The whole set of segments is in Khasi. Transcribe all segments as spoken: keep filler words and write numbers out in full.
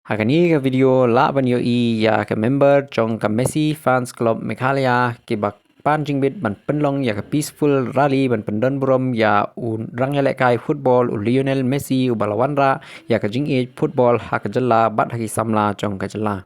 Ha kane ka video lah ban ïohi ïa ka member jong ka Messi Fans Club Meghalaya kiba pan jingbit ban pynlong ïa ka peaceful rally ban pyndon burom ïa u nongïalehkai football u Lionel Messi uba la wanrah ïa ka jingïeit football ha ka jylla bad ha ki samla jong ka jylla.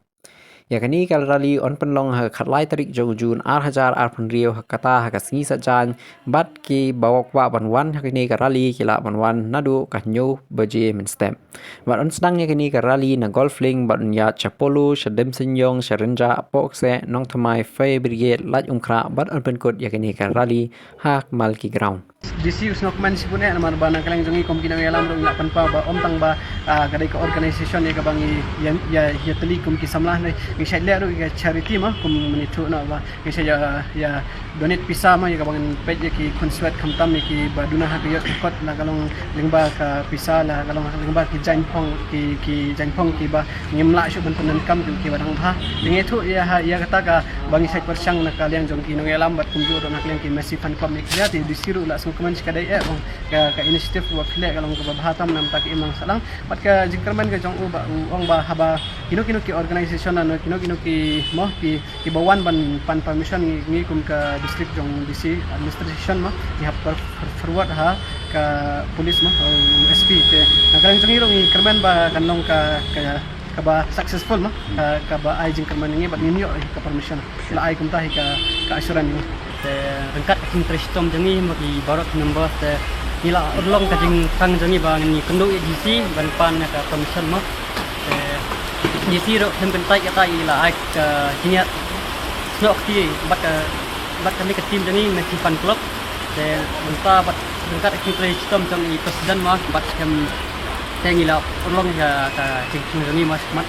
Ïa kane ka rally yn pynlong ha ka khatlai tarik jong u June ar hajar arphew hynriew ha kata ha ka sngi Saitjaiñ bad kiba kwah ban wan ha kane ka rally ki lah ban wan naduh ka hynñiew baje mynstep. Bad yn sdang ïa kane ka rally na Golf Link bad yn ïaid sha Polo, sha Demseiniong, sha Rynjah, Pohkseh, Nongthymmai, Fire Brigade, Laitumkhrah bad yn pynkut ïa kane ka rally ha Malki Ground. D C u sngewkmen shibun eh namar ba na ka liang jong ngi kum ki nongïalam ruh ngi la pynpaw ba ym tang ba ah, ka dei ka organisation ïa kaba ngi ïa ïa ïa tylli kum ki samla ne ngi shait leh ruh ïa ka charity mo kum mynta noh ba ngi shait ïa ïa donate pisa mo ïa kaba ngin peit ïa ki khun swet khamtam ïa kiba duna ha ka ïoh ka kot la ka long lyngba ka pisa la ka long lyngba ki jaiñphong ki ki jaiñphong kiba ngim lah shuh ban pyndonkam ki kiba dang bha. Te ngi ïathuh ïa ha ïa kata kaba ngi shait pyrshang na ka liang jong ki nongïalam bad kumjuh ruh na ka liang ki Messi Fan Club Meghalaya te D C ruh la sngewkmen shi ka dei eh ong ka ka initiative ba phi leh ka long kaba bha tam namar ka imlang sahlang bad ka jingkyrmen ka jong u ba u ong ba haba kino kino ki organisation lano kino kino ki mo ki kiba wan ban pan permission ngi ngi kum ka district jong D C administration mo ngi hap per- per- forward ha ka police mo u S P te na ka liang jong ngi ruh ngi kyrmen ba kan long ka ka kaba successful mo ka kaba ai jingkyrmen ngi bad ngin ïoh ka permission la ai kumta hi ka ka assurance ngi. Te ryngkat ka jingtrei shitom jong ngi mo ki baroh ki member te ngi la urlong ka jingtang jong ngi ba ngi kynduh ïa D C ban pan ïa ka permission mo. Te D C ruh khlem kyntait ïa ta i la ai ka jingïasnoh kti bad ka bad kane ka team jong ngi Messi Fan Club. Te mynta bad ryngkat ka jingtrei shitom jong i president mo bad khlem te ngi la urlong ïa ka jingtang jong ngi mo shmat.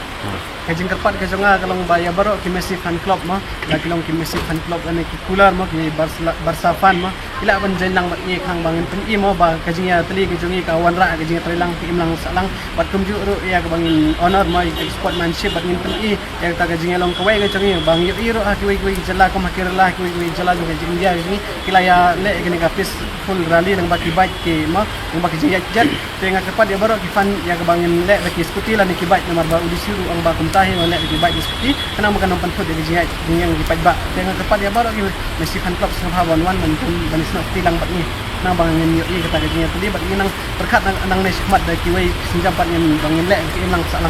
Ka jingkyrpad ka jong nga ka long ba ïa baroh ki Messi Fan Club mo la ki long ki Messi Fan Club lane ki kular mo ki Barca, Barca fan mo ki lah ban jaiñ lang bad ngi khnang ba ngin pyni mo ba ka jingïatylli ka jong ngi ka wanrah ka jingïatreilang ka imlang sahlang bad kumjuh ruh ïa kaba ngin honor mo ïa ka sportsmanship bad ngin pyni ïa kata ka jingïalong kawei ka jong ngi ba ngi ïohi ruh ha kiwei kiwei ki jylla kum ha Kerala ha kiwei kiwei ki jylla jong ka India ka jong ngi ki la ïaleh ïa kane ka peaceful rally lyngba ki bike ki mo lyngba ki jingïaid jet. Te nga kyrpad ïa baroh ki fan ïa kaba ngin leh da ki scooty lane ki bike namar ba u D C ruh ong ba kumta hi ban leh da ki bike ki scooty khnang ba kan ym pynkut ïa ka jingïaid jingïeng ki paidbah. Te nga kyrpad ïa baroh ki Messi Fan Club sngewbha ban wan ban ban snoh kti lang bad ngi khnang ba ngin ïohi kata ka jingïatylli bad ngi nang pyrkhat nang nang ne shikmat da kiwei ki sienjam pat ngin ba ngin leh ka imlang sahlang.